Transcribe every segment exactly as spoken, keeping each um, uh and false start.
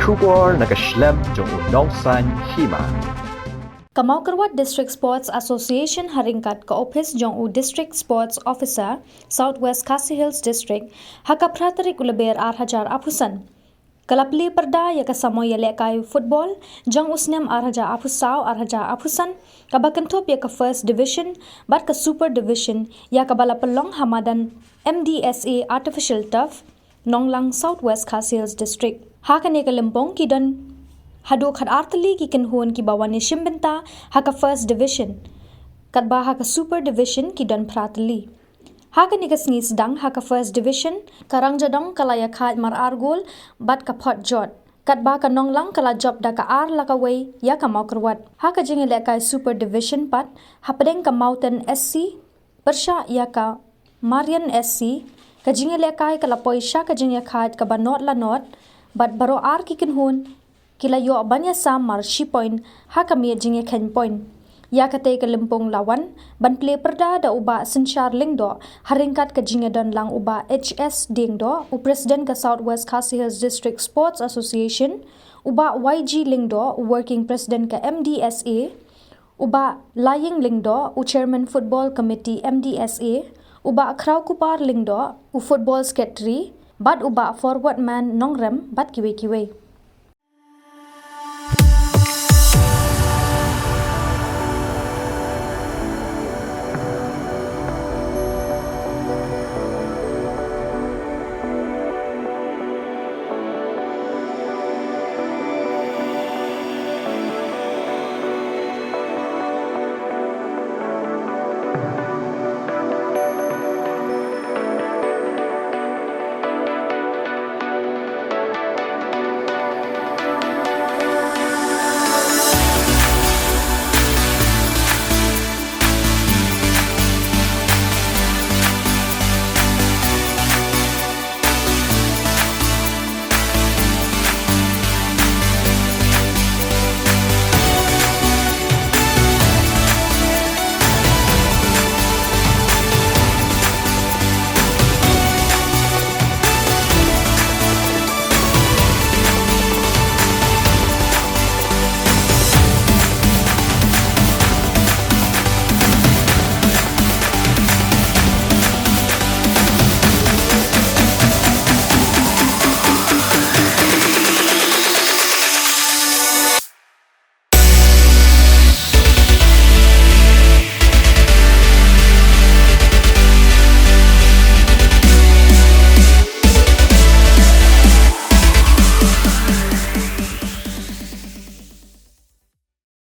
Khubor na ka shlem jong u Nongsaiñ Hima. Ka Mawkyrwat District Sports Association ha ryngkat ka ophis jong u District Sports Officer, South West Khasi Hills District, ha ka phra tarik u Lber ar hajar arphew san, ka la plie pyrda ïa ka samoi ïalehkai football jong u snem ar hajar arphew saw ar hajar arphew san, kaba kynthup ïa ka First Division bad ka Super Division, ïa kaba la pynlong ha madan M D S A Artificial Turf, Nonglang, South West Khasi Hills District. Ha kane ka lympung ki don haduh khatar tylli ki kynhun kiba wan ïashim bynta ha ka First Division, katba ha ka Super Division ki don phra tylli. Ha kane ka sngi sdang ha ka First Division, ka Rangjadong ka la ïakhaid mar ar gol bad ka Photjot, katba ka Nonglang ka la jop da ka ar la kawei ïa ka Mawkyrwat. Ha ka jingïalehkai Super Division pat, hapdeng ka Mawten S C pyrshah ïa ka Marian S C, ka jingïalehkai ka la poi sha ka jingïakhaid kaba nod la nod, bad baroh ar ki kynhun ki la ïoh ban ïasam mar shi point ha ka miet jingïakheiñ point. Ïa katei ka lympung la wan ban plie pyrda da u Bah Synshar Lyngdoh ha ryngkat ka jingïadon lang u Bah H S Diengdoh, u President ka South West Khasi Hills District Sports Association, u Bah Y G Lyngdoh, u Working President ka M D S A, u Bah Laing Lyngdoh, u Chairman Football Committee M D S A, u Bah Khrawkupar Lyngdoh, u Football Secretary, bad u Bah Forward Man Nongrem bad kiwei kiwei.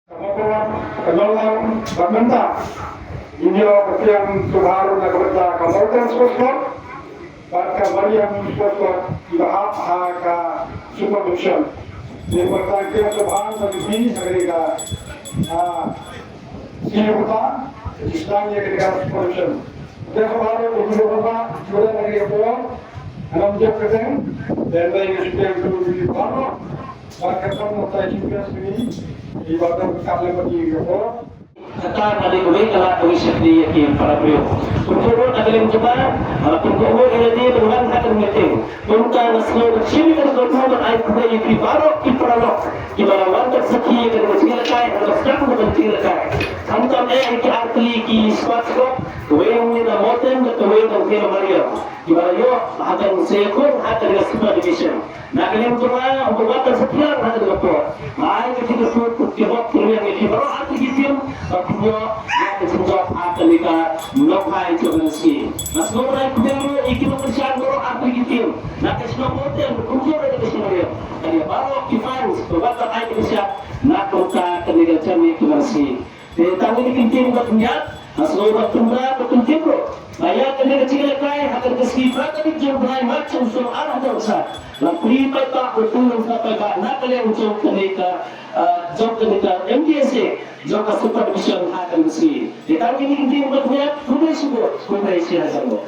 Ka Mawkyrwat, ka Nonglang bad mynta ngin ïoh ka pdiang sngewbha ruh na ka bynta ka Mawten Sports Club bad ka Mariang Sports Club kiba hap ha ka Super Division. Te mynta ngin pdiang sngewbha ruh na ka bynta ka, ah, sngewbha ruh na ka bynta ka Super Division. Te sngewbha ruh na ka bynta ka Super Division. Ngam jop kyrteng, te ngin pdiang sngewbha ruh. Bad ka kam nongtai jingpynsngi, i ba dang ka lem bad i ka por. Kata ka dei kawei ka lad kawei shakri ïa ki para briew. Kumjuh ruh na ka liang jong nga, nga la pynkup ruh ïa lade ban wan ha kane ka meeting. Kumta nga sngew ba shim ïa kane ka por ban ai khublei ïa phi baroh ki paralok kiba la wan ban sakhi ïa kane ka jingïalehkai, ha ka sdang kane ka jingïalehkai. Khamtam eh ïa ki ar tylli ki sports club, kawei na Mawten, kawei na Mariang. Kiba la ïoh ha kane ka sdang ha kane ka Super Division. Na ka liang jong nga, u Bah Waters Sapiang ha kane ka por. Nga ai ka jingkyrkhu ki hok ki rwiang ïa ki baroh artylli ki team, ba kin ïoh ïa ka jingjop ha kane ka nonghiar jong ka sngi. Nga sngewbha ban ai khublei ruh ïa ki nongkyrshan baroh artylli ki team. Na ka shnong Mawten, kumjuh ruh na ka shnong Mariang. Bad ïa baroh ki fans, ba wan ban ai ka jingkyrshan na ka bynta kane ka jingïalehkai jong ka sngi. Te tang ïa kine ki ktien ba khyndiat, nga sngew ba kumba ba ktien ruh. Ba ïa kane ka jingïalehkai ha kane ka sngi phra tarik jong u bnai March jong u snem ar hajar arphew san, la plie paidbah, la plie paidbah na ka liang jong kane ka, ah, jong kane ka M D S A, jong ka Super Division ha kane ka sngi. Te tang ïa kine ki ktien ba khyndiat, khublei shibun, khublei shihajar nguh.